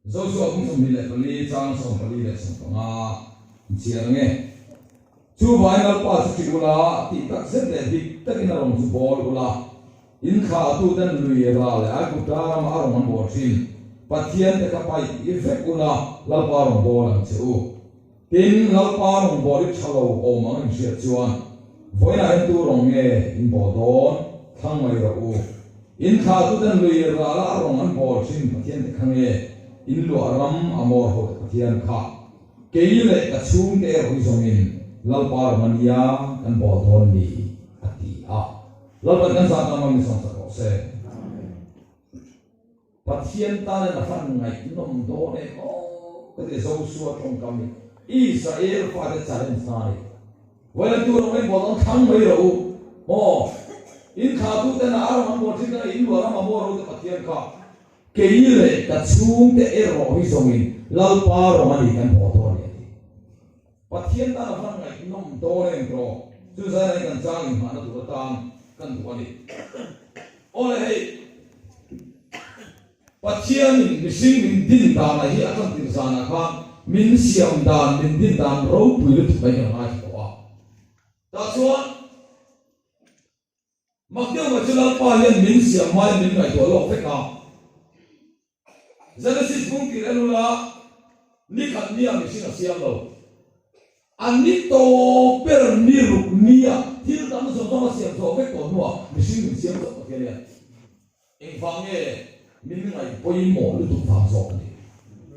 Joshua kum 24 chang 45 in chhiar ang e. Chuvangin Lalpa chu ṭih ula, tih tak zet leh dik takin a rawn chu bawl ula, in thlahtuten lui ral leh Aigupta rama a rawn an bawl ṭhin Pathian te kha paih i vek ula, Lalpa rawn bawl ang che u. Tin, Lalpa rawn bawl i ṭha lo awm ang in hriat chuan, vawiinah hian tu rawn nge in bawl dawn? Thlang mai rawh u. In thlahtuten lui rala a rawn an bawl ṭhin Pathian te kha nge in luah ram a mawr ho te Pathian kha? Kei leh ka chhungte erawh hi zawngin Lalpa ram a nia kan bawl dawn ni, a ti a. Lalpan kan zah tan min sawmsak rawh se. Pathian tan in a fan ngaihnawm dawn em aw ka ti Joshua tawngkam hi Israel fate challenge na a ni. Vawiin tu ram in bawl dawn thlang mai rawh u maw? In thlahtuten a ram an bawl thin kha in luah ram a maw ro te Pathian kha. Kei leh ka chhungte erawh hi zawngin Lalpa rawng a ni kan haw dawn a ni a ti. Pathian tan a van ngaihnawm dawn em tawh chu zai kan chang inhmahna tur atan kan duh a ni. Awle hei, Pathianin mihring min din danah hi a tantir zanah khan min siam dan, min din dan ropui lutuk mai kan ngaithla tawh a. Tah chuan. Mak deuh mai chu Lalpa hian min siam hmain min ngaihtuah lawk vek a. Genesis bung tir en ula, ni khat nia mihring a siam lo. A ni tawp ber ni ruk nia thil dang zawng zawng a siam zawh vek tawh hnuah mihring min siam zawk Pathian hian. Engvang nge min ngaih pawimawh lutuk vang zawk a ni.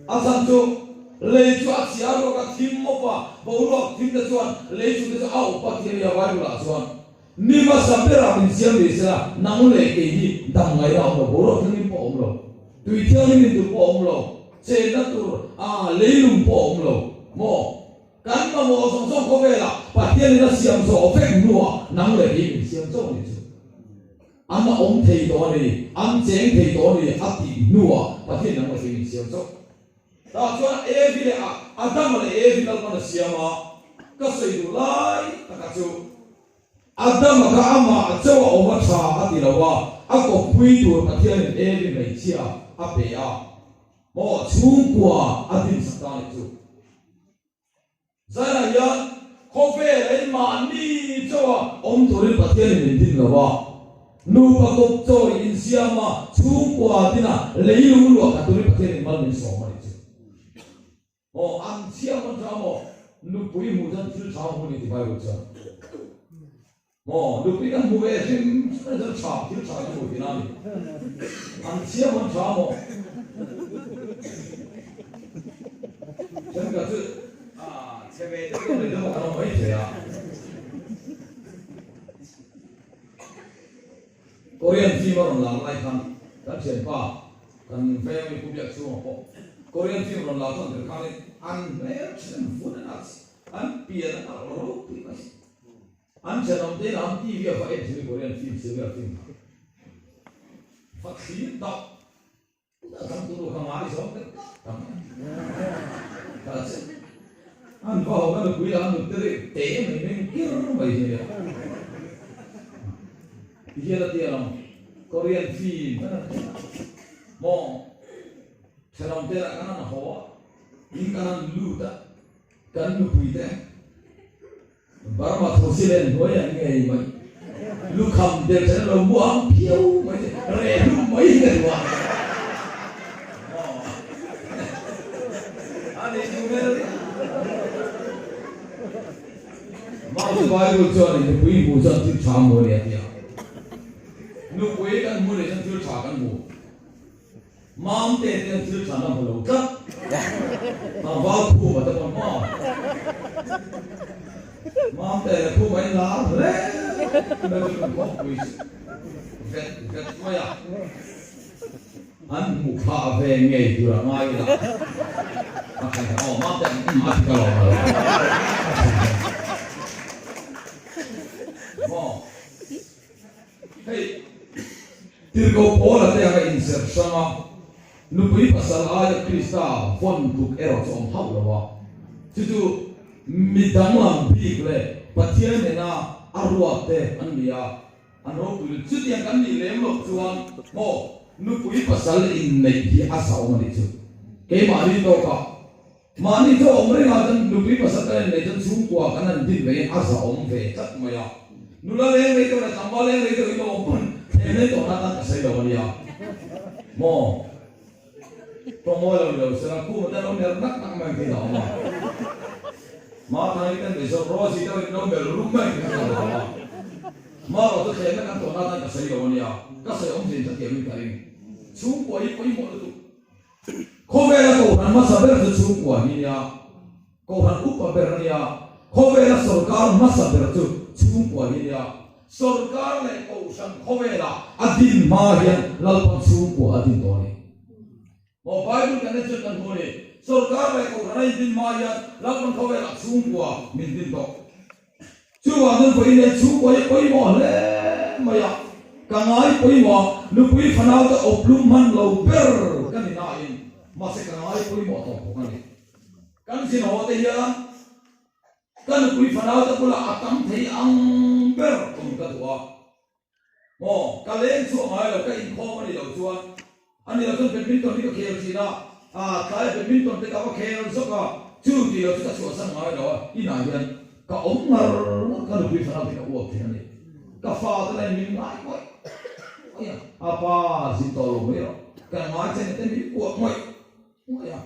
A chhan chu lei chu a chhia ruak a thim mawp a, boruak thim te chuan lei chung te chu a awp a ti a nia Bible ah chuan. Mi hmasa berah min siam ve sela, nang leh kei hi dam ngaihna a awm lo, boruak thianghlim pawh a awm lo, tui thianghlim in tur pawh a awm lo, chenna tur leilung pawh a awm lo maw? Kan mamawh zawng zawng khawvelah Pathianin a siam zawh vek hnuah nang leh kei min siam chauh a nih chu. An awm thei tawh a ni, an cheng thei tawh a ni a tih hnuah Pathian nang leh kei min siam chauh. Tah chuan Evi leh a Adama leh Evi Lalpan a siam a, ka sawi duh lai taka chu Adama kha amah chauh a awm a tha a ti lo a, a kawppui tur Pathianin Evi hmeichhia a pe a, maw chhungkua a dinsak ta a nih chu. Zanah hian khawvel in mahni chauha awm turin Pathianin min din lo a, nupa kawp chawi insiama chhungkua dina leilung luah khat turin Pathianin mal min sawm a nih chu. Aw, an chhiam an tha maw? Nupui hmuh chuan thil tha hmu ni ti Bible chuan. Maw, nupui kan hmu ve hrim hrim a chuan tha, thil tha kan hmu tihna a ni. An chhiam an tha maw? Thenkhat chu chhe ve deuh deuh mai deuh kan awm mai thei a. Korean film a rawn lar lai khan kan thianpa kan family pu biak chhungah pawh Korean film rawn lar chuan tel khanin an hmel thin an vun an an pian an alh ropui mai. An thenawm te lam TV a va en thin Korean film serial film kha va thlir deuh. A dang tunu kha ngai zawng deuh tak tak mai a ni. Che an va ho ka nupui lah an nute reuh te mai meng kir mai hi a nia. Ti hian a ti alawm Korean film kan han en a maw thenawm te lah kan han haw a in kan han lut a kan nupui te Burma Thosilen hnuai an ngei mai. Lukham der chen a lo muang phiau mai che, reh hlum mai hi ka duh a. A nih duh hmel ria. Mah chu Bible chuan in nupui hmuh chuan thil tha hmu a ni a ti a. Nupui kan hmu leh chuan thil tha kan hmu. Mamte te an thil than a hmu lo tlat. Tlangval Khuma te pawn maw? Mamte leh Khuma in lar hle mai chu kan khawmpui vet vet mai a. An hmuh phah ve ngei tur a ngai ila. A khai kha aw Mamte an a ti ka lawm a lo. Maw? Hei, Tirhkoh Paula te anga inserh hrang a, nupui pasal aia Krista vawn tluk erawh chu awm hauh lo a. Chu chu mi danglam bik leh Pathian nena a ruat te an ni a, an ropui lut. Chutiang kan nih lem loh chuan maw nupui pasal inneih hi a zauh a nih chu. Keimahni tawkah mahni chu a awm reng a, chuan nupui pasal kan inneih chuan chhungkua kan han din veiin a zahawm ve tlat mai a. Nula leng rei deuh leh tlangval leng rei deuh in lo awm pawn thlem leh tawhna atan ka sawi lo a nia maw. Tawngmawi lo ni lo sela khum atan lo ner nak nak mai ang tih a awm a. Martha-i ten leh zawk Rosie deuhin lo melh rum mai ang tih kha a awm a. Marawh chu thlenna kan tawhna atan ka sawi lo a nia, ka sawi awmzia in hrethiam in ka ring. Chhungkua hi pawimawh lutuk. Khawvela Kohhran hmasa ber chu chhungkua hi nia, Kohhran upa ber a nia, khawvela sawrkar hmasa ber chu chhungkua hi nia. Sawrkar leh Kohhran khawvela a din hma hian Lalpan chhungkua a din tawh a ni. Maw Bible kan en chuan kan hmu a ni. Sawrkar leh Kohhran a indin hma hian Lalpan khawvelah chhungkua min din tawh. Chuvang chuan vawiin hian chhungkua hi pawimawh hle mai a, ka ngai pawimawh a, nupui fanaute awplum hman lo ber ka ni nain mahse ka ngai pawimawh tawh bawk a ni. Kan zinhaw te hian ka nupui fanaute bulah a tam thei ang ber awm ka duh a. Maw, ka leng chhuah ngai lo, ka inkhawm a ni lo chuan a ni lo chuan badminton hi ka khel thin a, ah tlai badminton te ka va khel zawk a, chu tih lo chu ka chhuahsan ngai lo a, inah hian ka awm ngar ngar ka nupui fanau hi ka uap thin a ni, ka fa te lain min ngai ngawih ngawih a, a pa zin tawh lo mai rawh, kan ngai che ni te min kuah ngawih ngawih a.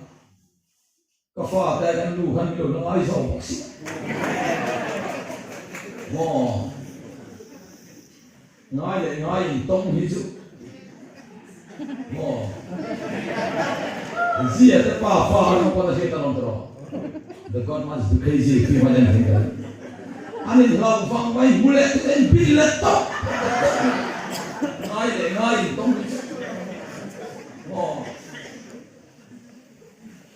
Ka fa te kan nu khan min lo la ngai zawk bawk si. Maw? Ngai leh ngai in tawng hi chu maw? Zia te pa fa an pawn a hriat a rawn ti rawh. The God must be crazy tih hman en thei ka ring. An in hlau vang mai hmu leh te en bil leh tawp. Ngai leh ngai in tawng hi chu maw?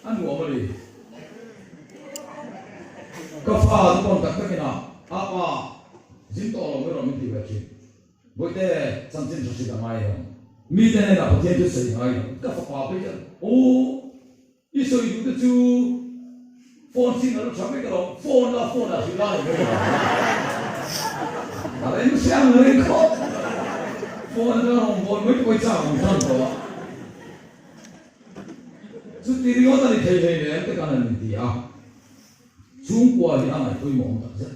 A nuam a ni. Ka fa chu pawn tak takin a a pa zin tawh lo mai rawh min ti ve thin. Bawihte chanchin hre hrit a ngai lo. Mite hnenah Pathian chu sawi ngai lo. Ka fapa phei chuan aw i sawi duh te chu phone signal a tha vek alawm phone la phone ah hrilh lai mai a. A rem hriang reng khawp. Phone atanga rawngbâwl mai te pawh i châk ang tan tawh a. Chuti ringawt a ni thei hlei nen te kan han inti a, chhungkua hi a ngaihpawimawh awm tak zet.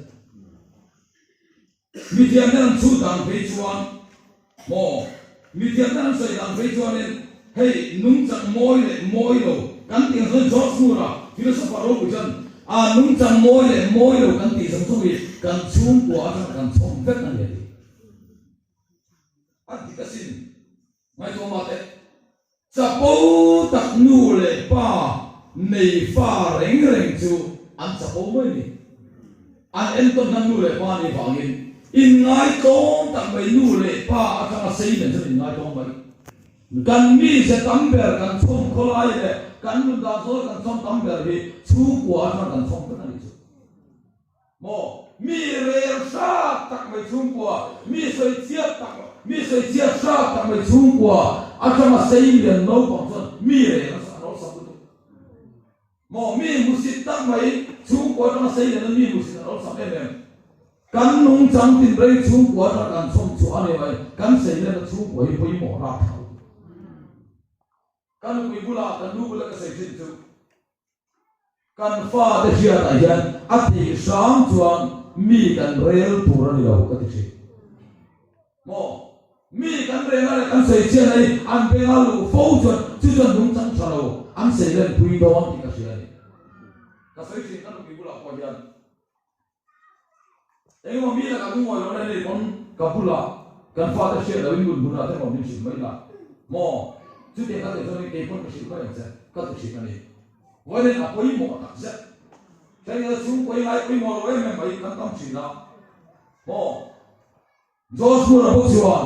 Mithiam ten an chhut dan phei chuan maw, mithiam ten an sawi dan phei chuanin hei nungchang mawi leh mawi lo kan tih ang chuan George Moore-a philosopher ropui chuan a nungchang mawi leh mawi lo kan tih zawng zawng hi kan chhungkua atanga kan chhawm vek a ni a ti. A dik asin. Ngaihtuah teh. Chapo tak nu leh pa nei fa reng reng chu an chapo mai ni. An entawn hlan nu leh pa nih vangin inngaitawng tak mai nu leh pa atanga sei nen chuan inngaitawng mai. Kan mize tam ber kan chhawm khawlai leh kan nun dan zawl kan chhawm tam ber hi chhungkua atanga kan chhawm vek a nih chu. Maw? Mi rel hrat tak mai chhungkua, mi sawi chiat tak, mi sawi chiat hrat tak mai chhungkua atanga sei lian naupang chuan mi rel a rawlsam lutuk. Maw? Mi hmusit tak mai chhungkua atanga sei lian mi hmusit a rawlsam em em. Kan nungchang tinrei chhungkua atanga kan chhawm chhuah a ni mai, kan sei lianna chhungkua hi pawimawh rat thau. Ka nupui bulah, kan nu bula ka sawi thin chu. Kan fate hriatah hian a thih hrang chuan mi kan rel tur a ni lo ka ti thin. Maw? Mi kan rel a leh kan sawi chian a hi an benga luh fo chuan chu chuan nungchang tha lo an sawi len pui dawn tih ka hria a ni. Ka sawi thin ka nupui bulah pawh hian Engemaw mi lakah lungawi lo na nei pawn ka bulah kan fate hriat loin ngun hmunah te maw min hrilh mai la maw? Chutiang ka tih chuan kei pawn ka hrilh mai ang che ka ti thin a ni. Vawiin a pawimawh tak zet. Thleng ila chhungkaw i ngai pawimawh lo em em mai kan tam thin a maw? Joshua bawk chuan,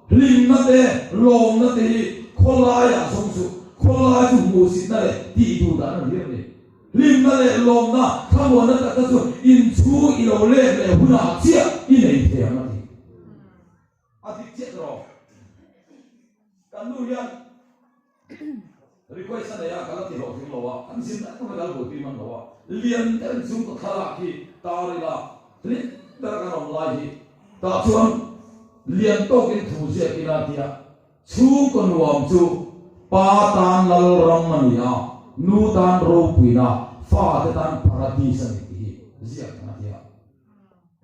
Hlimna te, lawmna te hi khawlaiah zawng suh, khawlai chu hmuhsitna leh tih duh dan a hlir a ni. Hlimna leh lawmna, thlamuanna tak te chu inchhung i lo let leh hunah chiah i nei thei ang a ti. A dik chiah tawh. Kan nu hian request a nei a, ka la ti hlawhtling lo a, kan zin tak tak a kal buaipui man lo a, lian deuhin chhungkaw thlalak hi tar ila hlim bera kan awm lai hi tah chuan lian tawkin thu ziak ila tia chhungkaw nuam chu pa tan lal ram a ni a. Nu tan ropuina, fate tan paradis a ni tih hi ziak kan a ti a.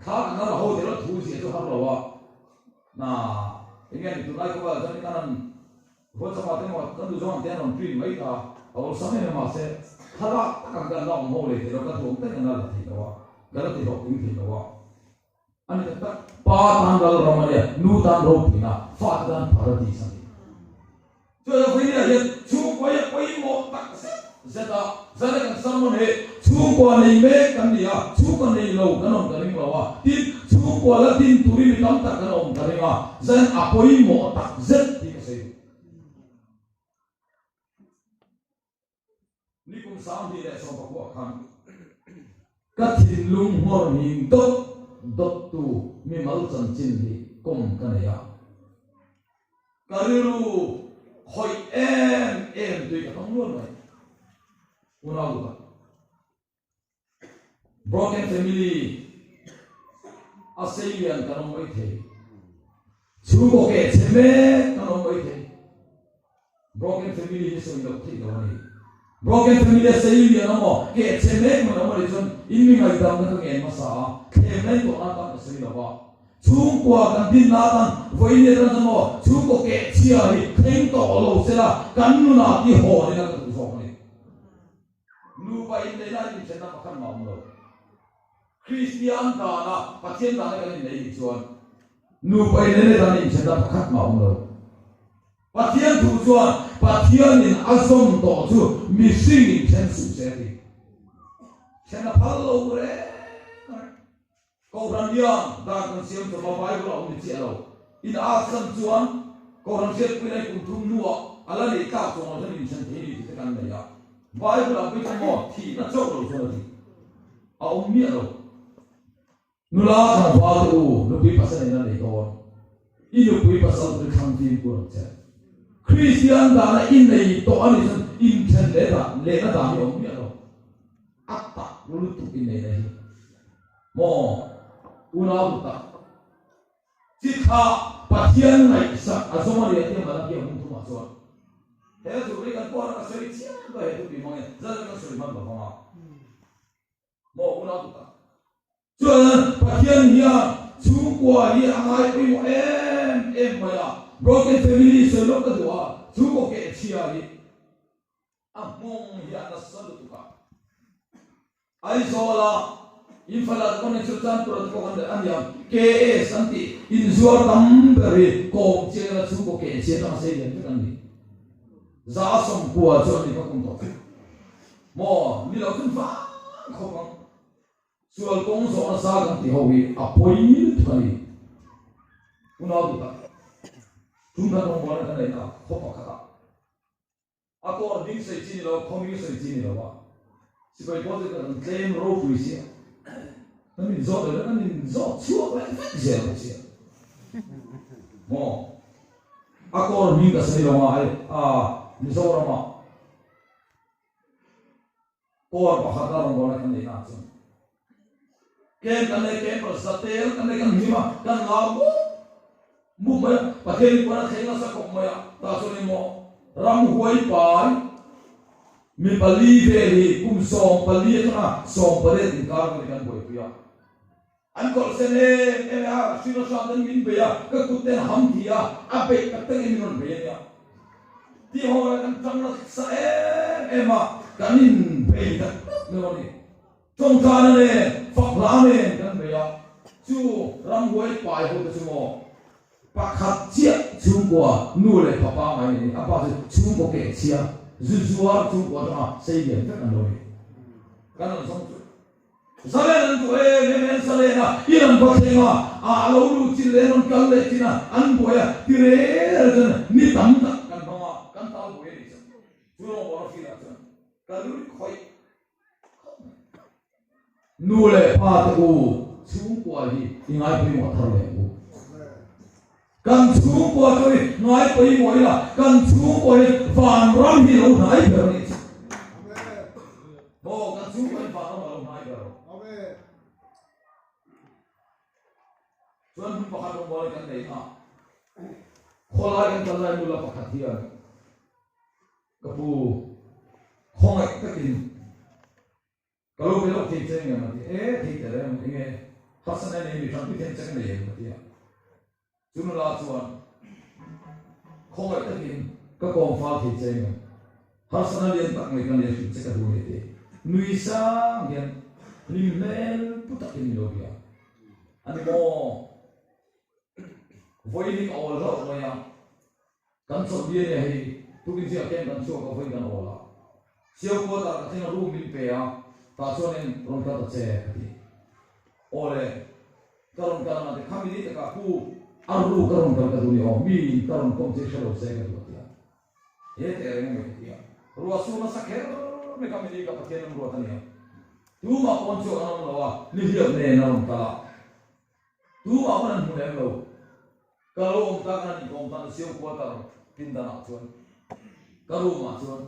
Thla kan la ho tel a thu ziah chu har lo a, na enge ni tunlai khawvel chuan kan han WhatsApp ah te emaw kan duh zawng ang te an rawn print mai ta a, a awlsam em em mahse thlalak tak ang kan la awm ho leh thei lo, ka duh ang tak in an la la thei lo a, ka la ti hlawhtling thei lo a. A ni tak tak, pa tan ral ram a nia, nu tan ropuina, fate tan paradis a ni. Chuan a vawinia hian chhungkua hi a pawimawh tak zet zet a, zan a kan sermon hi chhungkua nei mek kan ni a, chhungkua nei lo kan awm ka ring lo a, tin chhungkua la din turin mi tam tak kan awm ka ring a, zan a pawimawh tak zet tih ka sawi duh. Nikum 2019 khan ka thinlung nghawr hing dawt dawttu mimal chanchin hi kawm ka nei a. Ka rilru khawih em em tui ka tawng luan mai. Unau duh tak. Broken family a seilian kan awm mai thei. Chhungkaw keh chhe mek kan awm mai thei. Broken family hi sawi loh theih lo a ni. Broken family a seilian amaw keh chhe mek man awm a nih chuan in mi ngaihdamna ka ngen hmasa a, thlem lai tawhna atan ka sawi lo a. Chhungkua kan dinna atan vawiin atang chuan maw chhungkaw keh chhia hi thleng tawh lo sela kan nunah ti hawn ila ka duh zawk a ni. Nupa inneih lai inthenna pakhat mah awm lo. Kristian dana, Pathian dana kan inneih nih chuan nupa inneih lai dana inthenna pakhat mah awm lo. Pathian thu chuan Pathianin a zawm tawh chu mihring inthen suh se a ti. Then a phal lo reng reng. Kohhran hian dan kan siam chawp a, Bible a awm ni chiah lo. In a san chuan Kohhran hriatpui lai kum thum hnuah a la neih tlak chuang lo chuan inthen thei ni tih te kan nei a. Bible ah pawh chuan maw thihna chauh lo chuan a ti. A awm miah lo. Nula tlangval te u, nupui pasal in la nei dawn. I nupui pasal tur i thlang fimkhur ang che. Kristian dana i nei tawh a nih chuan inthen leh dah lehna dan hi a awm miah lo. A tak lutuk i neihna hi. Maw unau duh tak. Chi kha Pathian ngaihsak a zawng a ni a tia Malakia hmun thumah chuan he thu hi kan pawh a sawi chiang ta he thu tih hmang hian zan kan sawi hman lo vang a. Maw unau duh tak. Chuan Pathian hian chhungkua hi a ngai pawimawh em em mai a. Broken family sawi lawk ka duh a, chhungkaw kehchhia hi A nghawng hi a nasa lutuk a. Aizawla Imphal-ah te pawh hian Churachandpur-ah te pawh kan a niang KS an tih inzuar tam ber hi kawm chiang ila chhungkaw keh chhi atanga sei lian vek an ni. 190 chu an ni kha kum tawh chu. Maw ni lo chun vang khawp ang. Sual kawng zawh nasa kan tih ho hi a pawi lutuk a ni. Unau duh tak. Tum khan rawngbawlna kan neih na khaw pakhat ah. A kawr hming sawi chi ni lo, khaw hming sawi chi ni lo a, sipai pawl te kan tlem ropui sia, kan in zawt leh kan in zawt chhuak leh vek zel bawk sia. Maw? A kawr hming ka sawi lo a, hei a Mizoram ah kawr pakhat a rawn bawlna kan neih na chuan kem kan nei kem pawh zatel kan nei kan hlim a, kan lau mup mup mai a, Pathian in puan a thleng nasa khawp mai a, tah chuan in maw ramhuai pai mi pali vel hi kum 14 atanga 18 inkar vel hi kan buaipui a. An kawlh sen em em a, Sri Rashad ten min bei a, ka kut ten ham thi a, a beih tak tak in min rawn bei a nia. Tih ho lah kan tang nasa em em a, kan in bei tak tak mai a ni. Tawngtana nen, fak hla nen kan bei a, chu ramhuai pai ho te chu maw pakhat chiah chhungkua nu leh pa pangngai nei a ni, a pa chu chhungkaw keh chhia, zu zuar chhungkua atanga sei lian vek an lo ni. Kan rawn zawng chu. Zalen an duh em em en Zalen a, i rawn va thleng a, a lo lut chin leh an rawn kal leh chin a, an buai a, ti rel rel chuan ni tam tak kan hmang a, kan tal buai a nih chuan chu rawngbawl a filah chuan ka rilru khawih khawp mai. Nu leh pa te u, chhungkua hi i ngai pawimawh thar leh ang u. Kan chhungkua chu hi ngai pawimawh ila, kan chhungkua hi vanram hi lo hnai ber a nih chu. Maw kan chhungkua hi vanram a lo hnai ber lo. Chuan hmun pakhat rawngbawlna kan nei a, khawlai kan kal lai nula pakhat hian ka pu khawngaih. takin ka lo be lawk thei che engem a ti e thei ta reng enge harsatna nei mi ṭanpui thei ang che ka nei em ka ti a. Chu nula chuan khawngaih takin ka kawm fal thei che engem harsatna lian tak mai ka nei a hrilh che ka duh a ni a ti. Nui sang hian hlim hmel pu takin min lo bia a ni maw? Vawiin hi ka awl hlauh mai a. Kan chawlh bia nia hei tukin zingah camp kan chhuak a vawiin kan awl a. Siau quarter ka thleng a room min pe a, tah chuanin rawn kal ta che ka ti. Aw le, ka rawn kal anga ti khami ni takah pu a ru ka rawn kal ka duh ni aw, miin ka rawn kawm che i hre lo se ka duh a ti a. He teh reng mai ka ti a. Ruah sur nasa kher mai khami ni ka Pathian an ruat a nia. Tumah pawn chhuak an awm lo a, nihliap nen a rawn kal a. Tumah pawn an hmu lem lo. Ka lo awm tak a ni kawm tan siau quarter pindan ah chuan ka room ah chuan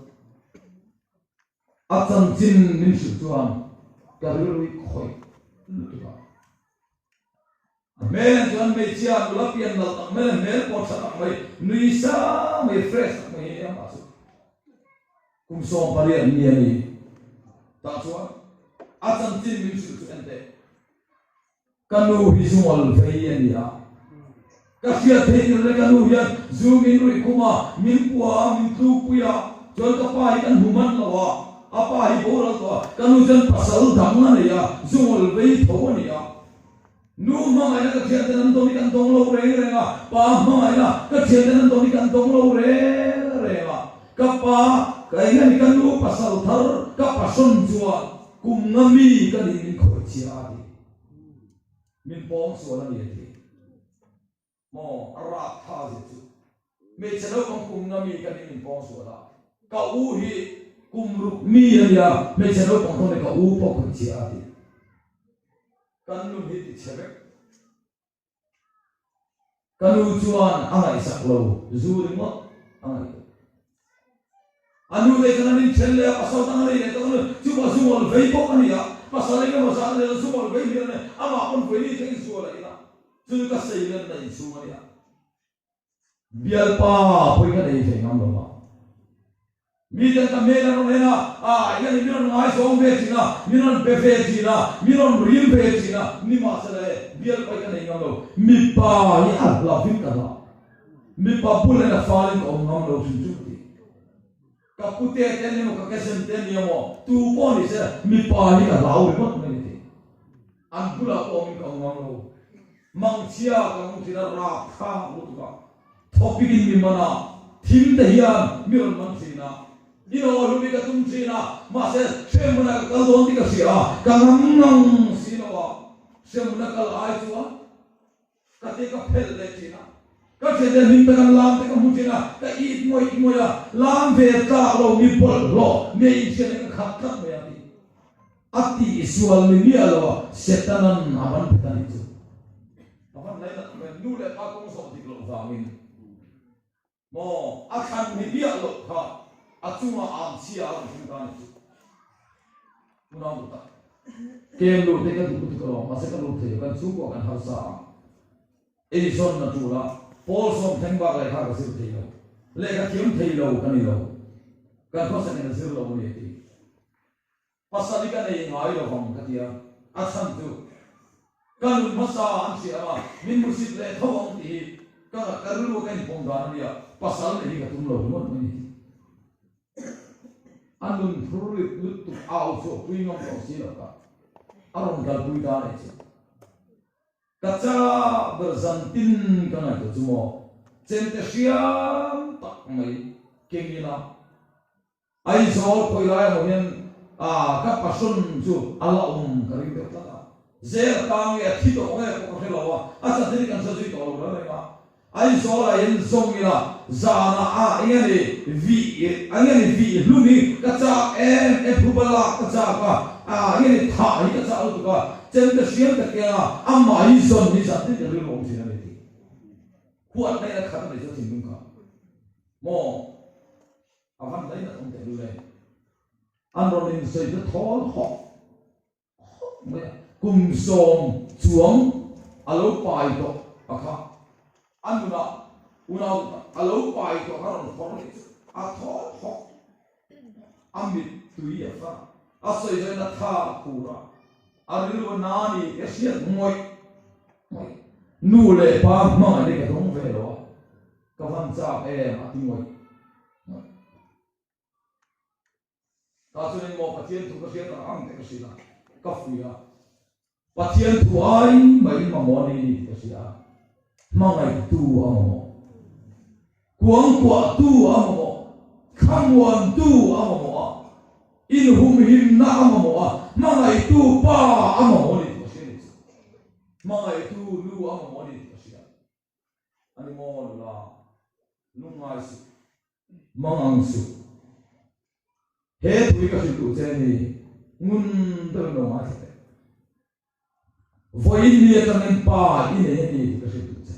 a chanchin min hrilh chuan ka rilru hi khawih lutuk a. A hmel en chuan hmeichhia nula pian nalh tak mai leh hmel pawh tha tak mai, nui sang mai, fresh tak mai hi a ni a mah chu. Kum 18 mi a ni tah chuan a chanchin min hrilh chu en teh. Ka nu hi zungawl vei a ni a, ka hriat theih tir le ka nu hian zu min ruih khum a, min pua a, min tlukpui a, chuan ka pa hi kan hmu hman lo a, a pa hi boral tawh a, ka nu chuan pasal dang a nei a, zungawl vei tho a ni a. Nu hmangaihna ka thianten an dawm hi kan dawng lo reng reng a, pa hmangaihna ka thianten an dawm hi kan dawng lo reng reng a, ka pa ka eng a ni ka nu pasal thar ka pasawn chuan kum nga mi ka nih min khawih chhia a ti. Min pawng sual a ni a ti. Maw a rap tha zia chu. Hmeichhe naupang kum nga mi ka nih min pawng sual a. Ka u hi kum ruk mi a nia, hmeichhe naupang tho nih ka u pawh khawih chhia a ti. Kan nun hi ti chhe vek. Ka nu chuan a ngaihsak lo, zu ringawt a ngaihtuah. A nu te chuan an inthen leh a, pasal dang a nei leh tawh a, chu pawh zu ngawl vei bawk a ni a, pasal eng emaw zat a nei lo, zu ngawl vei hlir a nei, amah pawn vawi ni thleng zual a in a, chu chu ka seilenna inchhung a ni a. Bialpa pawi ka nei ve ngam lo a. Miten ka hmel an rawn en a, a eng a ni, min rawn ngaizawng ve thin a, min rawn be ve thin a, min rawn ril ve thin a, nimahsela e, bialpa hi ka nei ngam lo, mipa hi a hlavin ka hlah, mipa bul en a falin ka awm ngam lo hrim chu ka ti. Ka pute te an ni emaw, ka cousin te an ni emaw, tu pawh ni se, mipa hi ka hlau ringawt mai a ti. An bulah pawh awmin ka awm ngam lo. Mangchhia ka hmu thin a, rapthlak lutuk a, thawpik in mi man a, thim te hian mi rawn man thin a, in aw hlum hi ka tum thin a, mahse hremhmun ah ka kal dawn tih ka hria a, ka ngam ngang si lo a, hremhmun a kal ai chuan ka te ka phelh leh thin a, ka thian te hlim tak an lam te ka hmu thin a, ka it ngawih ngawih a, lam ve tlak lo mi bawlhhlawh mi a inhriat in ka khat tlat mai a ti. A tihsual ni miah lo a, Setanan a man phet a nih chu. A van lainat mai, nu leh pa kawng zawh dik loh vangin maw a thlan ni miah loh kha a chungah am chhia a rawn thleng ta a nih chu. Unau duh tak, kem luh te ka duh lutuk alawm, mahse ka lut thei lo, kan chhungkua kan harsa a, eizawn a tul a, pawl sawm thleng bak lehkha ka zir thei lo, lehkha thiam thei lo ka ni lo, kan khawsakin a zir lo a ni a ti. Pasal hi ka nei ngai lo vang ka ti a, a chhan chu ka nun hmasa an hria ang a, min hmusit leh tho ang tih hi ka ka rilru ka inpawm dan a nia, pasal neih hi ka tum lo ringawt mai ni. A nun phur rit lutuk au chhuah pui ngam tawh si lo ka, a rawn kalpui ta a nih chu. Ka cha ber zan tin ka ngaihtuah chu maw, chemte hriam tak mai keng ila, Aizawl khawi lai amaw hian ka passion chu a la awm ka ring deuh tlat a, zel a tang nge a thi tawh nge pawh ka hre lo a, a chanchin hi kan hre zui tawh lo reng reng a. Aizawl ah hian zawng ila zanah a eng nge ni vih eng nge ni vih hlum hi ka chak em em phuba lak ka chak a, eng nge ni thah hi ka chak lutuk a, chemte hriam ka keng a, amah hi zawn hi zan tin ka rilru awm thin a ni tih huat na in a khat a ni chu thinlung kha maw. A van lainat awm teh lul e. An rawn insawi chu thawl hawk hawk mai a, kum sawm chuang a lo pai tawh a kha a nunah unau a lo pai tawh kha rawn phawrh leh chu a thawl hawk. A mittui a far a, a sawi zawhin a tha a khur a, a rilru a na a ni tih a hriat ngawih ngawih. Nu leh pa hmangaih hi ka dawng ve lo a, ka van chak em a ti ngawih ngawih. Tah chuan engmaw Pathian thu ka hriat ang ang teh ka hrilh a, ka fuih a. Pathian thu ai mai mamawh a nei ni tih ka hria a, hmangaihtu a mamawh, kuangkuahtu a mamawh, thlamuantu a mamawh a, inhumhimna a mamawh a, hmangaihtu pa a mamawh a ni tih ka hria ni chu. Hmangaihtu nu a mamawh a ni tih ka hria. A ni maw nula, lungngai suh, mangang suh. He tui ka hrilh duh che ni, ngun deuhin lo ngaithla teh. Vawiin mi atangin pa i nei a ni tih ka hrilh duh che.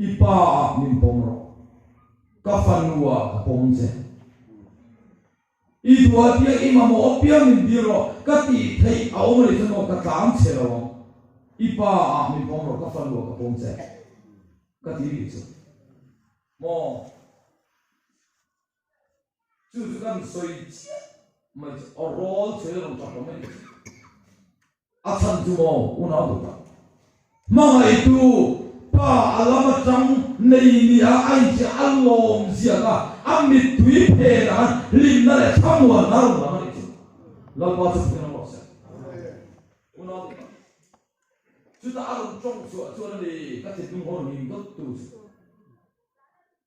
I pa ah min pawm rawh, ka fanu ah ka pawm che. I duh apiang i mamawh apiang min dil rawh, ka tih theih a awm a nih chuan maw ka tlam che lo ang. I pa ah min pawm rawh, ka fanu ah ka pawm che. Ka ti nih chu maw? Chu chu kan sawi chiah mai chu a rawl che rawn tap lo mai nih chu. A chhan chu maw unau duh tak. Hmangaihtu pa a lam atang nei nia a inhria a lawm ziak a, a mittui phenah khan hlimna leh thlamuanna a rawn lang a nih chu. Lalpa chu pathian awm rawh se. Unau duh tak. Chutah a rawn tawng chhuah chuan a ni ka thinlung haw rawn him dawt tu chu.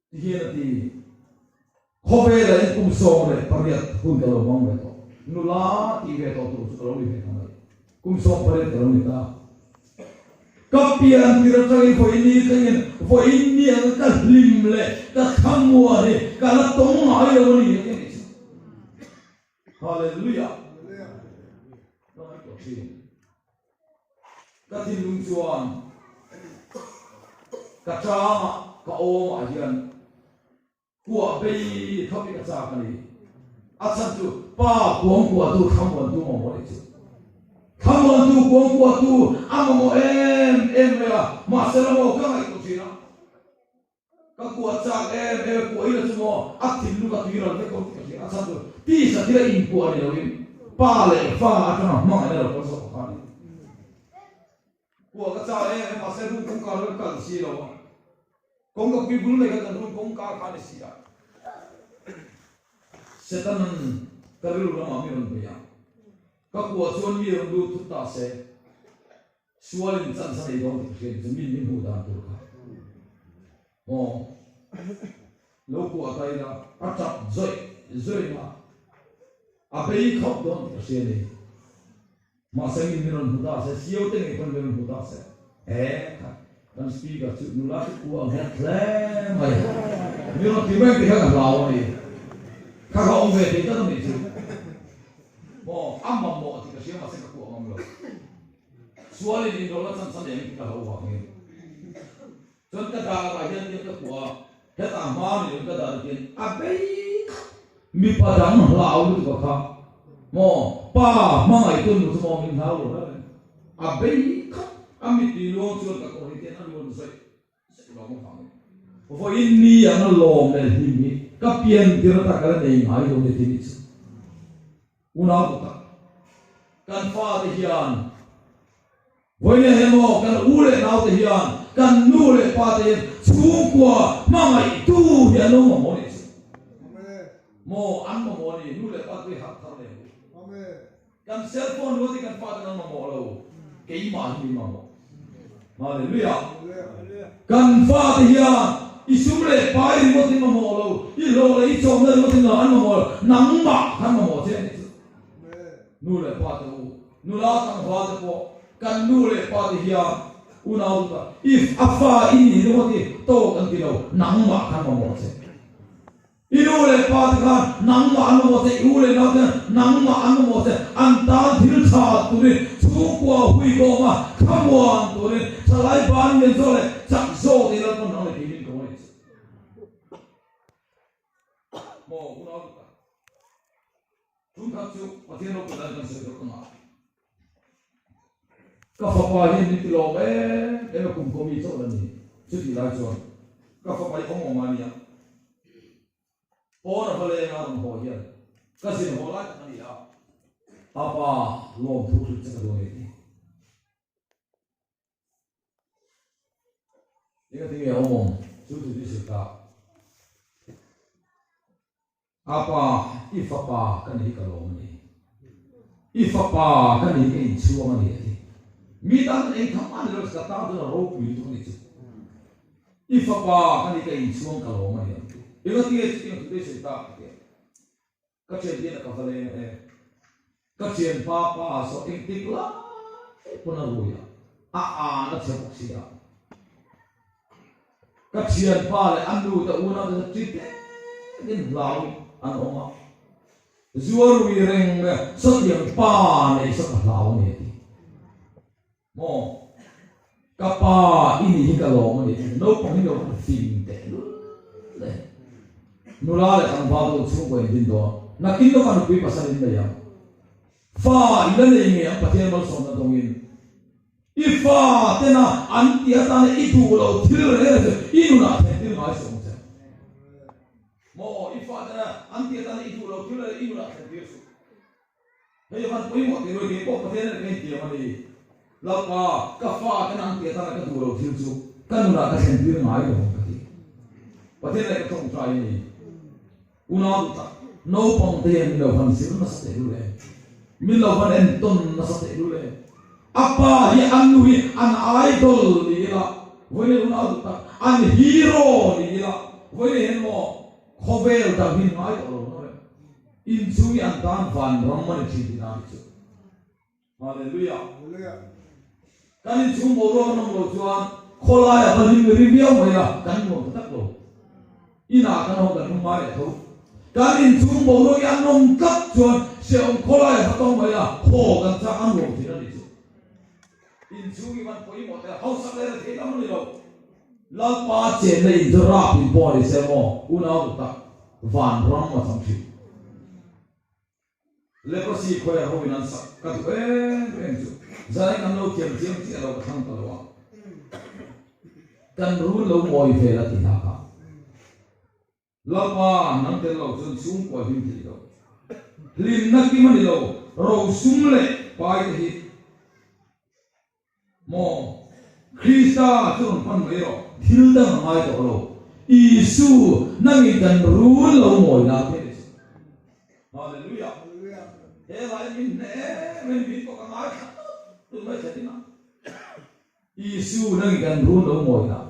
Ti hian a ti, Khawvelah in kum 18 hun ka lo hmang ve tawh. Nula tih ve tawh tur chu ka lo ni ve ta mai. Kum 18 ka lo ni ta. Ka pian tir atangin vawiin ni thlengin vawiin ni ang ka hlim leh ka thlamuan hi ka la tawng ngai lo a ni a ti a nih chu. Hallelujah! Ka ngaihtuah thin. Ka thinlung chuan ka tangah ka awmah hian kuah bei thawp in a chak a ni. A chhan chu pa kuang kuahtu thlamuantu mamawh a nih chu. Thlamuantu kuang kuahtu a mamawh em em mai a, mahse la maw ka ngaihtuah thin a. Ka kuah chak em em kuah ila chu maw a thinlung a tui ral vek dawn tih ka hria. A chhan chu tisa thila inkuah ni loin pa leh fa atanga hmangaihna lo kal zawk kha a ni. Kuah ka chak em em mahse room kawngka lo kal si lo a. Kawngka pui bul mai kha kan room kawngka kha a ni si a. Setanan ka rilru lamah mi rawn bei a. Ka kuah chuan mi rawn lut thut ta se. Sualin chance a nei dawn tih ka hria chu min min hmuh dan tur kha maw lo kuah ta ila a tap zawih zawih a, a bei khawp dawn tih ka hria ni. Mahse min min rawn hmu ta se, sio te ngei pawn min rawn hmu ta se, e kha kan speaker chu nula chu kuah nghet hle mai min rawn ti reng tih kha ka hlau a ni. Kha kha awm ve thei tlat a nih chu maw a mamawh tih ka hria mahse ka kuah ngam lo. Sualin inrawlh a chan chan em tih ka hlau vangin chuan ka darah hian tiang ka kuah a, hetah hma ni loin ka darah hian a bei khap. Mipa dang hlau lutuk a kha maw pa hmangaih tun nu chu maw min hlau lo hlauh em a bei khap a mittui luang chuan ka kawr hi tian a luan zawih zawih lo avangin vawiin ni anga lawm leh hlim hi ka pian tir ata ka la nei ngai lo ni tih ni chu. Unau duh tak, kan fate hian vawiin eng emaw kan u leh naute hian kan nu leh pate hian chhungkua hmangaihtu hi an lo mamawh nih chu. Maw an mamawh a ni, nu leh pate hi harh thar leh ang u. Kan cell phone ruat hi kan fate an mamawh lo, keimah hi min mamawh. Hallelujah! Kan fate hian i sum leh pai ringawt hi mamawh lo, i hlawh leh i chawmna ringawt hi an mamawh lo, nangmah khan mamawh che a nih chu. Nu leh pa te u, nula tlangval te pawh kan nu leh pa te hian unau duta if a fa i nih ringawt hi tawk an ti lo, nangmah khan mamawh che. I nu leh pa te khan nangmah an mamawh che, i u leh nau te khan nangmah an mamawh che, an tan thil tha turin chhungkua hui kawm a, thlamuan turin thalai ban lian zawk leh chak zawk ila pawn nang leh kei min ko a nih chu. Maw unau duh tak. Tum khat chu Pathian ropui dan kan sawi deuh ta ngah. Ka fapa hian min ti lawm em em a kum kawmi chauh la ni. Chutih lai chuan ka fapa hi awm awm a nia. Pawn a va leng a rawn haw hian ka zin haw lai tak a ni a, a pa lawmthu hrilh che ka duh a ni ti. Engati nge awm awm chu chu ti hrilh ta? A pa, i fapa ka ni hi ka lawm a ni. I fapa ka ni hi ka inchhuang a ni a ti. Mi tan chuan engtham mah ni lo ka tan chuan a ropui lutuk a ni chu. I fapa ka ni ka inchhuang ka lawm a ni a ti. Engati nge chutiang thu te i sawi tak a ti a. Ka thian hian a ka va leng e. Ka thianpa pa saw engtik lai pawn a rui a, a an a chhe bawk si a. Ka thianpa leh a nu te unau te chu ṭi tekin hlauin an awm a. Zu a rui reng mai a, sawtiang pa nei saw ka hlau a ni a ti. Maw? Ka pa i nih hi ka lawm a ni tih naupang hi lo han fing teh lul le. Nula leh tlangval te chhungkaw in din dawn. Nakin lawkah nupui pasal in nei ang. Fa i la nei ngei ang Pathian malsawmna dawngin. I fa tena an tih atana i duh lo thil reng reng chu i nunah thlen tir ngai suh ang che. Maw? I fa tena an tih atana i duh lo thil reng reng i nunah thlen tir suh. Hei van pawimawh tih ruai kei pawh Pathian in ka intiam a ni. Lalpa, ka fa ten an tih atana ka duh lo thil chu ka nunah ka thlen tir ngai lo ang ka ti. Pathian leh ka tawngtai a ni. Unau duh tak, naupang te hian min lo van zir nasa teh lul em? Min lo van entawn nasa teh lul em? A pa hi an nu hi an idol ni ila, vawiin unau duh tak, an hero ni ila, vawiin hian maw khawvel dang hi ngai tawh lo na reng. Inchhung hi an tan van ram a ni thin tih na ni chu. Hallelujah. Kan inchhung boruak an awm lo chuan khawlai a va hlim ri viau mai a, kan nuam ta tak lo. Inah kan awm kan hnung ngai leh tho. Kan inchhung boruak hi an awm tlat chuan hrehawm khawlai a va tawng mai a, haw kan chak a nuam thin a ni chu. Inchhung hi van pawimawh tel hausak leh rethei lam a ni lo. Lalpa chenna in chu rap in pawh a ni se maw unau duh tak van ram a chang thin. Leprosy choir ho in an sak ka duh em em chu zai kan lo thiam chiang chiah lo ka thlang ta lo a. Kan run lo mawi vel a ti hna kha. Lalpa nang tel lo chuan chhungkua hlim thei lo. Hlimna kim a ni lo, rosum leh pai te hi. Maw? Krista chu rawn pan mai rawh, thil dang a ngai tawh lo. Isu, nangin kan run lo mawi la te ni chu. Hallelujah! He lai min hneh em em min pawh ka ngaithla tawp tun mai thlen inah. Isu nangin kan run lo mawi la.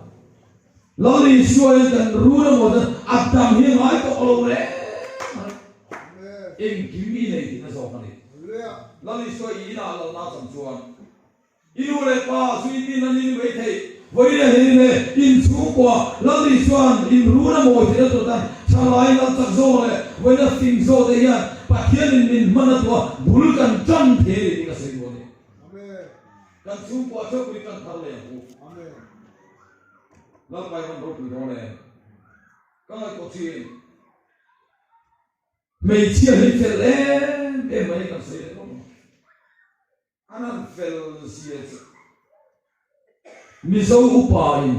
Lal Isua hian kan run a mawi chuan a dang hi a ngai tawh lo reng a. Engkim i nei tihna zawk a ni. Lal Isua i inah lalna chang chuan i nu leh pa zui tin a ni ni mai thei. Vawiin hian in inchhungkua Lal Isua'n in run a mawi theihna tur tan thalai lal chak zawk leh vawiina fing zawk te hian Pathianin min hman a tua bul kan tan thei a ni tih ka sawi duh a ni. Kan chhungkua theuhpui kan thar leh ang u. Lalpa i van ropui dawn em? Ka ngaihtuah thin. Hmeichhia hi fel em em mai kan sawi leh lawm ang. An han fel zia chu. Mizo upa in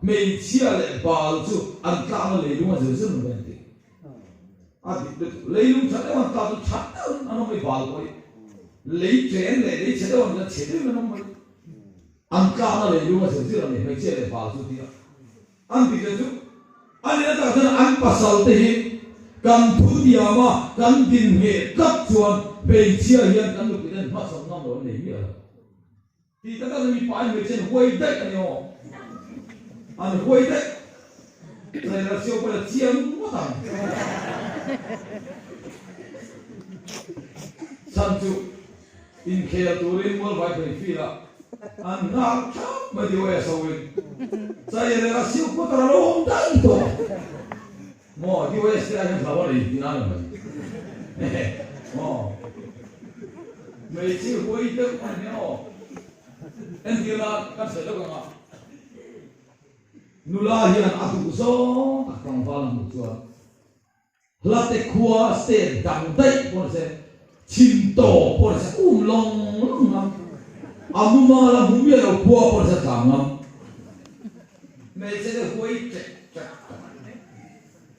hmeichhia leh bal chu an tlakna leilung a zir zir mai an ti. A dik lutuk. Leilung tha deuh an tlak chu tha deuh an awm mai bal pawh hi. Lei chen leh lei chhe deuh an tlak chhe deuhin an awm mai. An tlakna leilung a zir zir a ni hmeichhia leh bal chu tia. An dik leh chu a nihna takah chuan an pasal te hi kan thu tiam a, kan din ngheh tlat chuan hmeichhia hian kan nupui ten hmasawn ngam lo an nei miah lo. Tih takah chuan mipa in hmeichhia an huai daih a ni aw. An huai daih. Zaira siau pawhin a chiang ngawt ang. Chhan chu Inkhel turin Mualvai phei field ah an nghak thap mai tih awia so in Chairel a siu putar a lo awm daih tawh maw DYS te ah hian hlau a nei tih nan a mai maw hmeichhe huai deuh a ni aw entir nan kan sawi deuh ang a nula hian a duh zawng tak tlangval a hmuh chuan Hlate khua state dang daih pawh ni se, chhim tawp pawh ni se, um lawng lawng ngam. A mumal a hmu miah lo khua pawh ni se tlang ngam. Hmeichhe te huai ṭek ṭek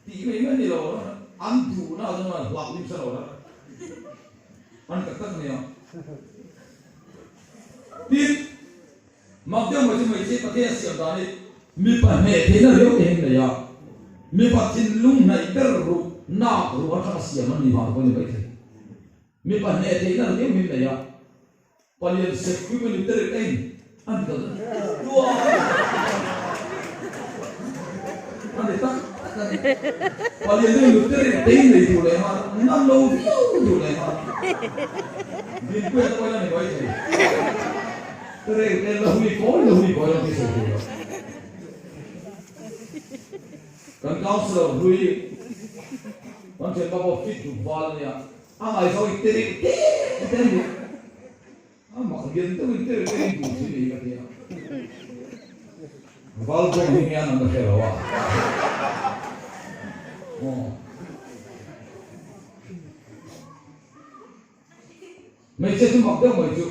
tih mai mai ni lo. An duhna ah chuan hlauh in hre lo la an tak tak ania. Tin, mak deuh mai chu hmeichhe Pathian a siam dan hi mipa hneh theihna riau te hi an nei a, mipa thinlung hnaih ber ruh nak ruh atanga siam an ni vang pawh a ni maithei. Mipa hneh theihna riau hi an nei a. Palian sek pui pawh ni te reuh ein an ti ta duai a ni tak tak a ni. Palian deuh nu te reuh te in nei duh leh nghal a, ngam lo viau duh leh nghal a. Dinpuia te pawhin a ni mai thei. Te reuh te la hui kawi la hui kawi ang tih sawi tur lo. Kan councillor hlui kan thianpa pawh fit duk val a nia. A ngaihzawng i te reuh te te a ni. A mak lian deuhin te reuh te in duh thin ei ka ti a. Val bawng hi nge an an la hre lo a. Aw. Hmeichhia chu mak deuh mai chu.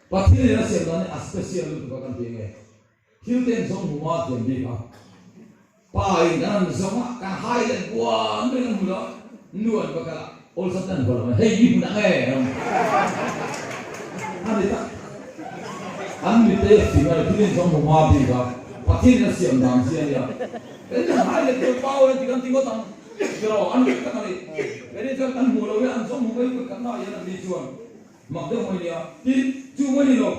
Pathian in a siam dan hi a special lutuk a kan ti nge. Thil te an zawng hmu ma thiam bik a, pa in kan han zawng a, kan hai leh buan mai kan hmu lo a, nu an va kal a, awlsam te an va lo a, hei i hmun ang e a ni tak. An mite a fing a ni, thil in zawng hmu ma bik a, Pathian in a siam dan chi a nia. Kan in hai leh tur pau a ni ti kan ti ngawt ang, tiraw an ri tak a ni. Keini chuan kan hmuh lo hi an zawng hmu mai pawh kan ah hian an ni chuan mak deuh mai nia, tin chu mai ni lo.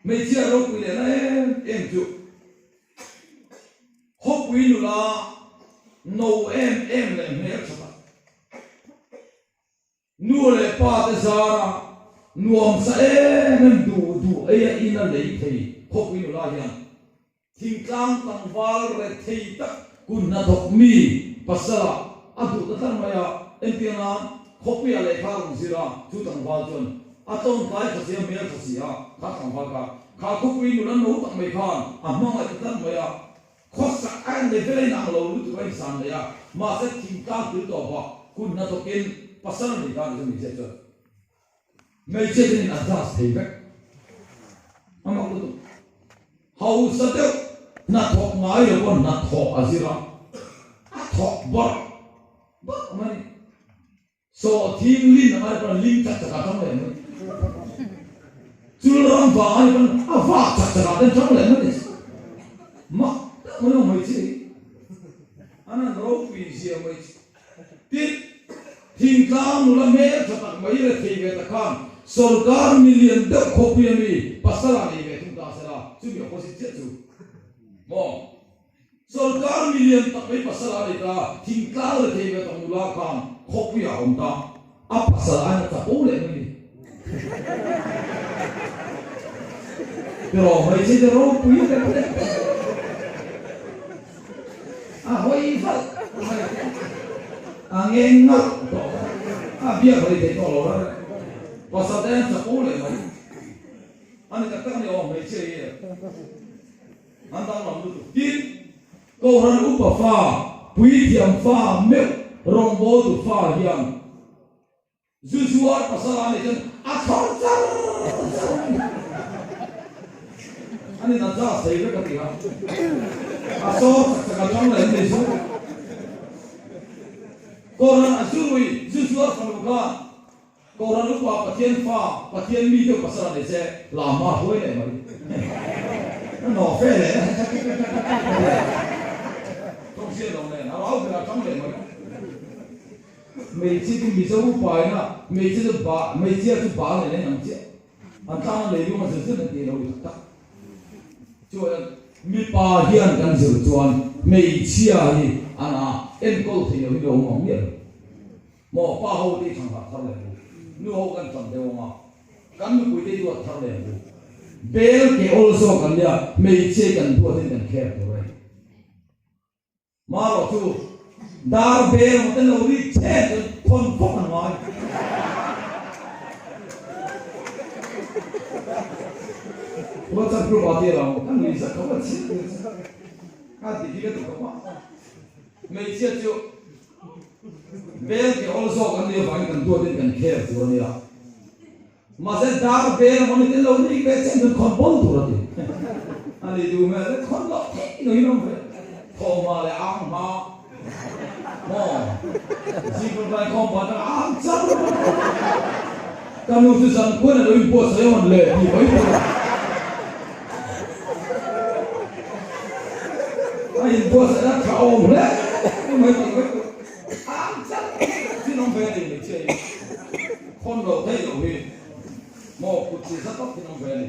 Hmeichhia ropui leh na em em chu khawpui nula no em em leh hmel tha tak, nu leh pa te zara nuamsa em em duh duh eia in a lei thei khawpui nula hian Thingtlang tlangval rethei tak kun hnathawk mi pasala a duh ta tlat mai a, entir nan khawpuia lehkha a rawn zir a, chu tlangval chuan a tlawntlai tha si a, hmel tha si a, kha tlangval kha kha khawpui nula no tak mai khan a hmangaih ta tlat mai a, khawsak a en level a inang lo lutuk a insan mai a, mahse thingtlang thil tawpah kun hnathawkin pasal a nei ta a ni chu hmeichhia chuan. Hmeichhia te nen adjust thei vek a mak lutuk. Hausa deuh hnathawk ngai lo pawn hnathawk a zir a, a thawk bawrh bawrh mai. Sawhthing lin a ngai pawn ling chak chak ah tang leh mai. Chul ram vang a ni pawn a vak chak chak ah ten tang leh mai. Mak tak mai awm hmeichhia hi. An han ropui zia mai chu. Tin, thingtlang nula hmel tha tak mai rethei ve ta khan sorkar milian deuh khawpuia mi pasal ah nei ve thung ta sela, chumi opposite chiah chu maw? Sorkar milian tak mai pasal ah nei ta, thingtlang rethei ve tak nula khan khawpuia a awm ta, a pasal aiin a chapo leh mai ni. Tiraw hmeichhe te ropui leh leh A hawi valh mai a ngeng nalh tawh a biak hlei thei tawh lo reng reng. Pasal te an chapo leh mai a ni tak tak a ni aw hmeichhia hi an danglam lutuk. Tin, Kohhran upa fa, puithiam fa meuh rawngbawltu fa hian Zu zuar pasal a nih chuan a chhawr char char mai. A ni natza a sei vek a ti a. A sawr chak chak a tang leh an ni chu. Kohhran a zu rui, zu zuar fanu khan Kohhran upa Pathian fa, Pathian mi deuh pasal a nei se la hma hruai leh mai. A nawh fe leh tawng hriat lo nen a rau ber a tang leh mai. Hmeichhia chu Mizo upaina hmeichhia chu ba hmeichhia chu ba nen a inang chiah. An tlang a lei lung a zir zir an tih lo ni tak tak. Chuan mipa hian kan zir chuan hmeichhia hi an a enkawl thei lo hi lo awm ang miah lo. Maw pa ho te i thang harh thar leh bu, nu ho kan tam deuh ang a, kan nupui te i duat thar leh bu. Bel ke awl zawk an nia hmeichhia hi kan duatin kan care tur a ni. Marawh chu dar bel ang te lo ri chen chuan thawn fawk an ngai. WhatsApp group ah tir ang kan nui zat tho a chhiat tir chu ka ti hi ka ti khawp a. Hmeichhia chu bel ke awl zawk an nih avangin kan duatin kan care tur a nia. Mahse dar bel ang awm i tel lo rik ve chen chuan khawn bawl tur a ti. A ni duh hmel e, khawn loh theih lo in awm ve. Thawhhma leh ang hma. Maw? Zing tlawmtlai khawm pah atanga ang char ka nu chu zan khuan a lo inbuatsaih a rawn leh tih mai tur a. A inbuatsaih a tha awm hle mai tih mai tur ang char chin awm ve a ni hmeichhia hi khawn loh theih loh hi maw kut chi za tawp thin awm ve a ni.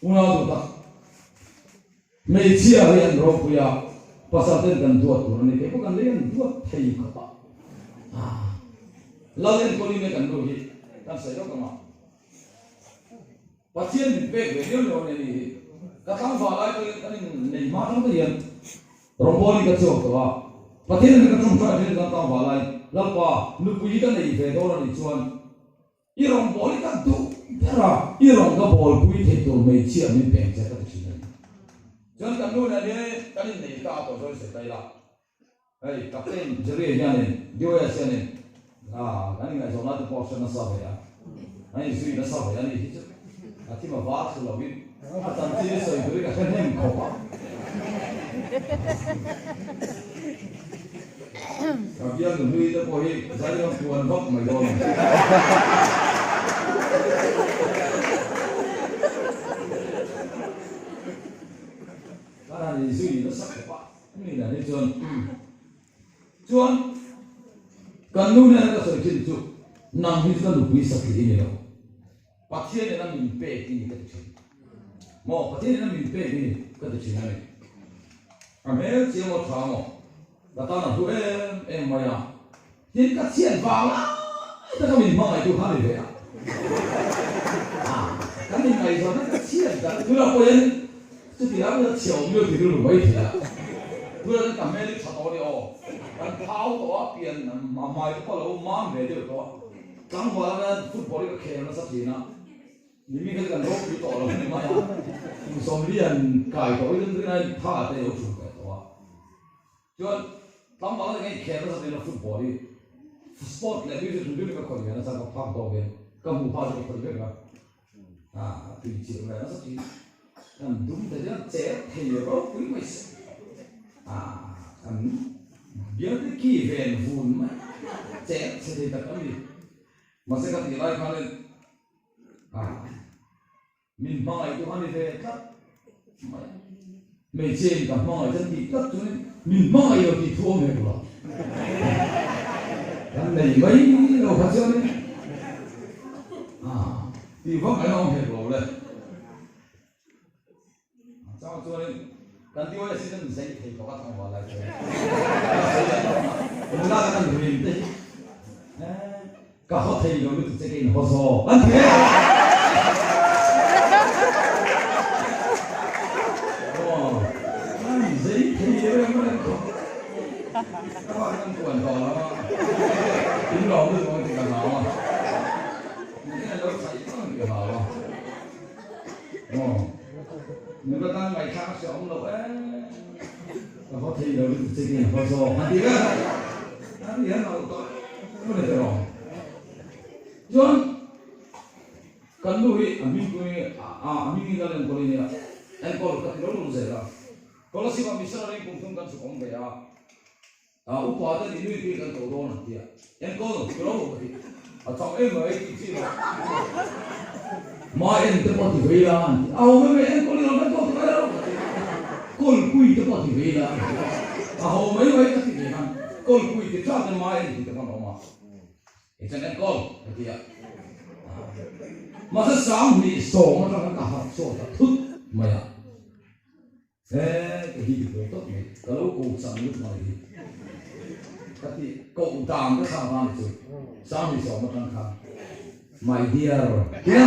Unau duh tak. Hmeichhia hi an ropui a, pasal ten kan duat tur a ni. Kei pawh kan lei an duat thei khawp a. Lal enkawl in e kan nu hi kan sawi lawk ang a. Pathian min pek ve viau leh awm e ni hi. Ka tlangval lai pawhin kan in nei hma tang te hian rawngbawl in ka chhuak tawh a. Pathian in ka ṭawngṭai thin kan tlangval lai Lalpa nupui hi ka nei ve dawn a nih chuan I rawn bawl i ka duh ber a, i rawn ka bawlpui theih tur hmeichhia min peng che ka ti thin a ni. Chuan kan nu nen hi kan innei ta a tawh zawi sawi ta ila, hei Captain Jerry hianin DOS hianin kan inngaihzawn lai te pawh a hre nasa ve a, an inzui nasa ve a ni hi chu a thim a var thlu lovin a chanchin i sawi tur hi ka hre hnem khawp a. Ka bial nuhlui te pawh hi zai rawn tuan vak mai dawn a ni. Kan han inzui nasa khawp a, mi nen hi chuan chuan kan nu nena ka sawi thin chu nang hi chu ka nupui satli i ni lo. Pathian in a min pek i ni ka ti thin. Maw Pathian in a min pek i ni ka ti thin a ni. A hmel chiang aw tha maw? Ka tan a hlu em em mai a. Tin ka chhiat vang lai taka min hmangaih tu kha a ni ve a. Kan inngaihzawn na ka chhiat dan tunah pawh hian chuti ang la chhia awm lio ti rilru mai thei a. Tunah chuan ka hmel hi tha tawh a ni aw. Kan thau tawh a, pian a hmai te pawh a lo mam ve deuh tawh a. Tlangval anga football hi ka khel nasa thin a, mimi kha chu kan ropui tawh lo ni mai a, kum sawmlian kai tawh hi chuan rinai tha te lo chhun ve tawh a. Chuan tlangval anga ka inkhel nasa thin a football hi, sport leh music hrim hrim hi ka khawih ve nasa, ka phak dawk hian ka hmuh phak chu ka khawih vek a, a tui chilh ve nasa thin. Kan dum te hian cher thei ropui mai se, a kan bialte ki ven vun mai cher chhe thei tak an ni. Mahse ka tih lai khanin a min hmangaih tu a ni ve tlat mai. Hmeichhia in ka hmangaih chuan tih tlat chuanin min hmangaih lo tih thu awm hek lo. Kan nei mai lo kha chuanin a tih vak an awm hek lo le. Chang chuanin kan DYS hi kan zei thei pakhat ang vah lai chuan nula kan rim te hi ka haw thei lo lutuk che ka in haw zawk an ti ve aw an zei thei reng reng khawp ka pa kan puan tawh lo a in lawm lutuk ang tih ka hlau a Nge lo chhaih vang tih hau a. Aw. Nula tan ngaihthlak a hre awm lo e. Ka haw thei lo lutuk che khin a haw zawk han ti vel a. A ni hian a lo tawh em a ni rawh. Chuan kan nu hi a hming pui a hming in a enkawl in nia enkawl ka ti lo lo zel a. Kolasib ah missionary kum thum kan chhuk awm ve a. A upa te nih nui pui kan ko dawn ang tia enkawl lo lo ka ti. A chang em mai tih chi lo. Ma en te pawh ti vei la an ti. A ho mai mai enkawl i lo kan ko ti mai lo ka ti. Kawl pui te pawh ti vei la an ti. A ho mai mai ka ti ve khan kawl pui ti tha te ma en ti te pawn a awm a. Kei chuan enkawl ka ti a. Mahse 2010 atanga ka harh chhuak ta thut mai a. He ka hi ti pawh tawp mai, ka lo ko chang lut mai hi ka ti koh dan ka thlak dan chu 2010 atang khan my dear tia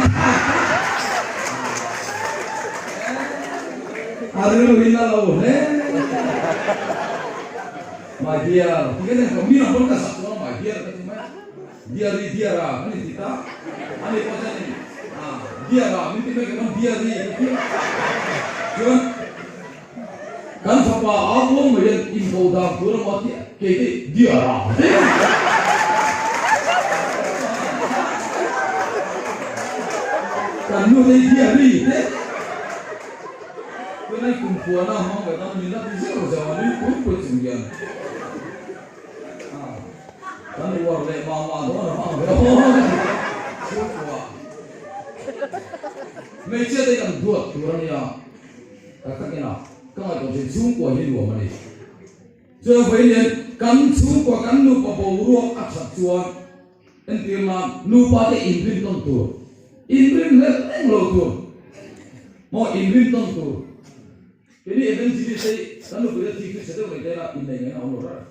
a rilru in a lo hle my dear ti ka nen ko mi ang pawn ka zak chuang my dear ka ti mai a dear i dear a ka ni ti ta ani pawh chuan in dear a min ti mai ka pawn dear i ka ti a chuan kan fapa a kuang mai hian inko dan tur emaw a ti a kei te dear a ti kan nu te hi dear i te. Biakna in kumkhuana a hmang ve tan min la ti zeuh zeuh a, nui pui pui chung hian kan uar leh mah mah dawn a hmang ve aw chhungkua hmeichhia te kan duat tur a nia tak takin a ka ngaihtuah thin chhungkua hi nuam a ni. Chuan vawiin kan chhungkua kan nupa boruak a that chuan Entir nan, nupa te inrin tawn tur, inrin hlel reng lo tur, maw inrin tawn tur. Keini evangelist te hi kan nupui te thi hrisel deuh mai te ila inneih ngaihna a awm lo reng.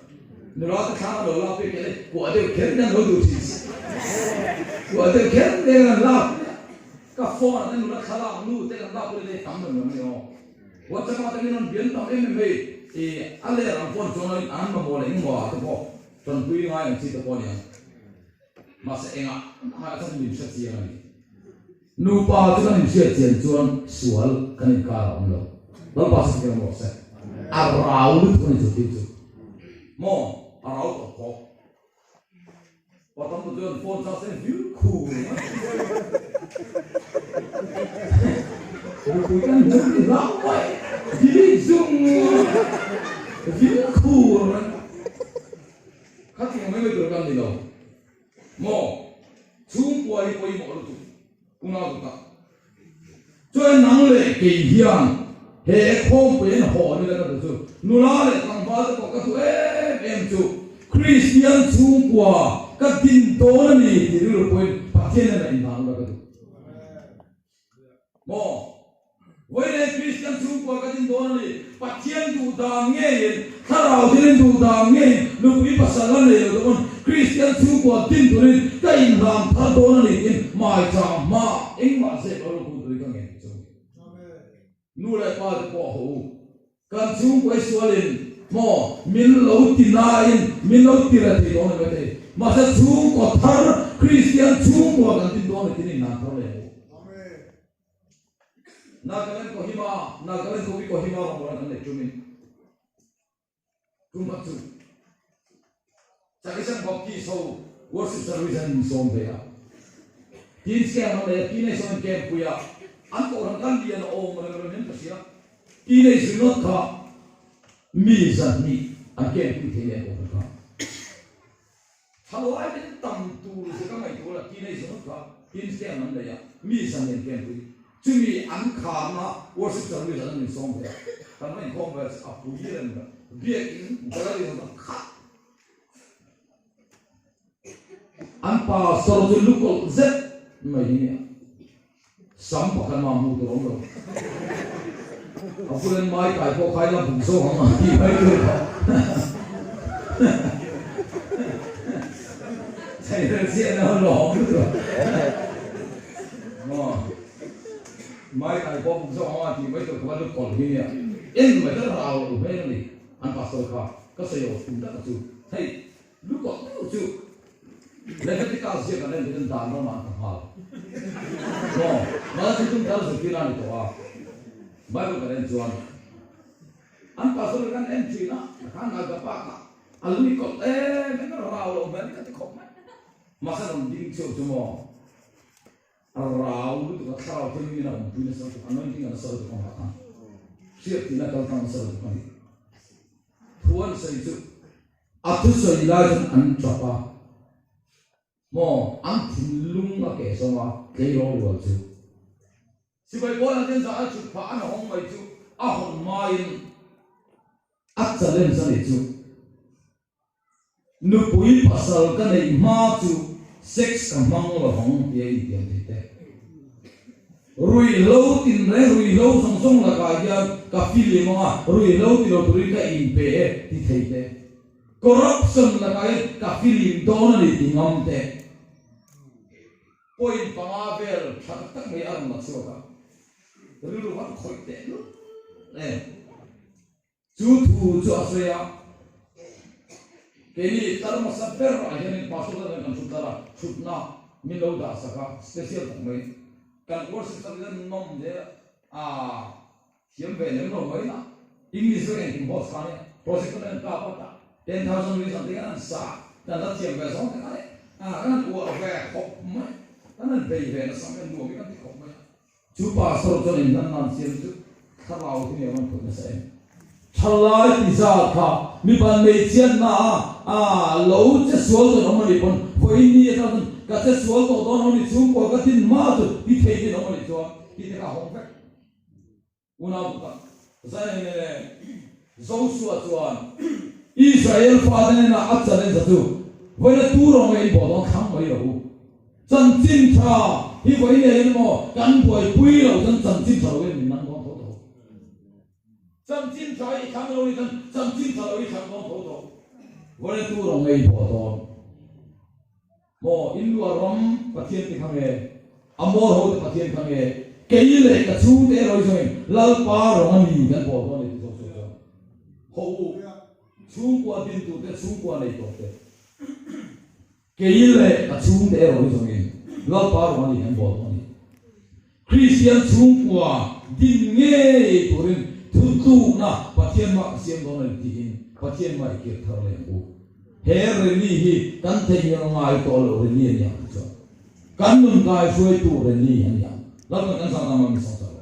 Nula te thlang an lo lak pek hian kuah deuh kher te an lo duh thin. Kuah deuh kher te an lak ka phone ah te nula thlalak nu te kan lak pawh hi tam reng reng a ni aw. WhatsApp ah te min rawn bian tam em em hei i a ler ang phone chuan an mamawh leh engmaw ah te pawh Tanpui ngai ang chi te pawh a ni ang. Mahse engah hmaiah chuan min hre chiang a ni. Nupa chu kan inhriat chian chuan sual kan inkar a awm lo. Lalpa chu hriat rawh se. A rau lutuk a ni chu thil chu. Maw? A rau tawh khawp. Pa tam tak chuan phone chang se vil khur mai. Nupui kan hmu ti hlau mai. Delete zung vil khur mai. Khatiang mai mai tur kan ni lo maw? Chhungkua hi pawimawh lutuk unau duh tak. Chuan nang leh kei hian he khawmpui an haw ni la ka duh chu nula leh tlangval te pawh ka duh em em chu Kristian chhungkua ka din dawn a ni tih rilru pawhin Pathian nen a inhlan ula ka duh. Maw? Vawiin Kristian chhungkua ka din dawn a ni. Pathian duh dan ngeiin, Thlarau thilin duh dan ngeiin nupui pasal la nei lo te pawn Kristian chhungkua din turin ka inhlan thar dawn a ni tiin maichang hma engmah zep lo lukhum turin ka ngen chu a ni. Nu leh pa te pawh a haw u. Kan chhungkuai sualin maw min lo ti nain min lo ti reh thei dawn a ni maithei. Mahse chhungkaw thar Kristian chhungkua kan din dawn a ni tiin inhlan thar leh ang u. Nagaland Kohima, Nagaland Kobi Kohima rawngbawlna kan neih ṭumin tum khat chu Chakisan Baptist ho worship service an insawm ve a. Teens camp an nei a, teenage ho an camp pui a, an kohhran khan lian a awm reng reng hian ka hria. Teenage ringawt kha mi 200 an camp pui thei leh an kohhran kha. Thalai min tam tur zet a ngaihtuah la teenage ringawt kha teens camp an nei a, mi 200 an camp pui. Chumi an kharna worship service an insawm ve a, kan va inkhawm ve a pui reng a, biakin gallery zawng kha khat. An pastor chu lukawlh zet mai hi nia. Sam pakhat mah hmuh tur awm lo. A bulen mai kai pawh kha ila buk zawk ang a tih mai tur kha. Chheihvel chiah na lawm lutuk. Maw. Mai kai pawh buk zawk ang a tih mai tur kha va lukawlh hi nia. En mai kha rau loh hmel a ni. An pastor kha ka sawi aw tum tak a chu. Hei Lukawlh deuh chu Leviticus ziak an en hian dan ramah an ta nghal. Maw? Mahse tum thar zirtir a ni tawh a. Bible kan en chuan an pastor kan en thin a, khan Agapa kha a luikawlh em em a rau loh hmel ka ti khawp mai. Mahse rawn ding cheu chu maw? A rau lutuk a, thlarau thianghlim in a awmpui nasa lutuk, anointing a nasa lutuk ang a, hriattina kal tlang nasa lutuk a ni. Thu an sawi chu a thusawi lai chuan an tap a, maw an thinlung a keh sawm a, tleirawl rual chu. Sipai pawl an zah a chhuk phah an hawng mai chu a hawn hmain a challenge a nih chu. Nupui pasal ka neih hma chu sex ka hmang lo vang tia intiam thei te. Ruihhlo tinreng ruihhlo zawng zawng lakah hian ka filim ang a, ruihhlo ti lo turin ka inpe e ti thei te. Corruption lakah hian ka filim dawn a ni ti ngam te. Point panga vel tha tak tak mai a rawn la chhuak a, rilru van khawih teh lul em. Chu thu chu a sawi a, Keini tar hmasa ber ah hianin Pastor te nen kan thut tar a, thutna min lo dah sak a, special tak mai. Kan worship sak hian nawm zel a, thiam ve lem lo mai na. English vek engkim host kha nia, project te nen kap a ta, 10,000 reason te hian an sa, kan la thiam ve zawng te kha nia, kan han uar ve khawp mai, kan han bei ve nasa mai, nuam hi kan ti khawp mai a. Chu pastor chuan inhlan nan siam chu Thlarau hi nge rawn phut nasa em? Thalai ti zat kha mipa hmeichhiatna a lo che sual dawn awm a nih pawn vawiin ni atang chuan ka che sual tawh dawn awm a nih chhungkua ka tin hma chu ti thei tin awm a nih chuan tih te kha a hawng vek. Unau duh tak zan eng nge Joshua chuan Israel fate nena a challenge a chu vawiina tu rawng nge in bawh dawn thlang mai rawh u. Chanchin tha hi vawiin nge in maw kan buaipui loh chuan chanchin tha lo in min nang dawn tho tho. Chanchin tha i thlang lo ni chuan chanchin tha lo i thlang dawn tho tho. Vawiina tu rawng nge i bawh dawn? Maw, in luah ram Pathian te kha nge? Amor ho te Pathian kha nge? Kei leh ka chhungte erawh hi chuan Lalpa rawng a ni kan pawl dawn a ni ti zawk zawk chuan haw u, chhungkua din tur te, chhungkua nei tawh te, kei leh ka chhungte erawh hi chuan Lalpa rawng a ni kan pawl dawn a ni. Kristian chhungkua din ngei turin thutlukna Pathian mah ka siam dawn a ni tiin Pathian mah i kir thar leh ang u. He rally hi kan theihnghilh ngai tawh loh rally a ni ang chu. Kan nun kai hruaitu rally a ni ang. Lalpan kan zah dang lo mi sawng chak lo.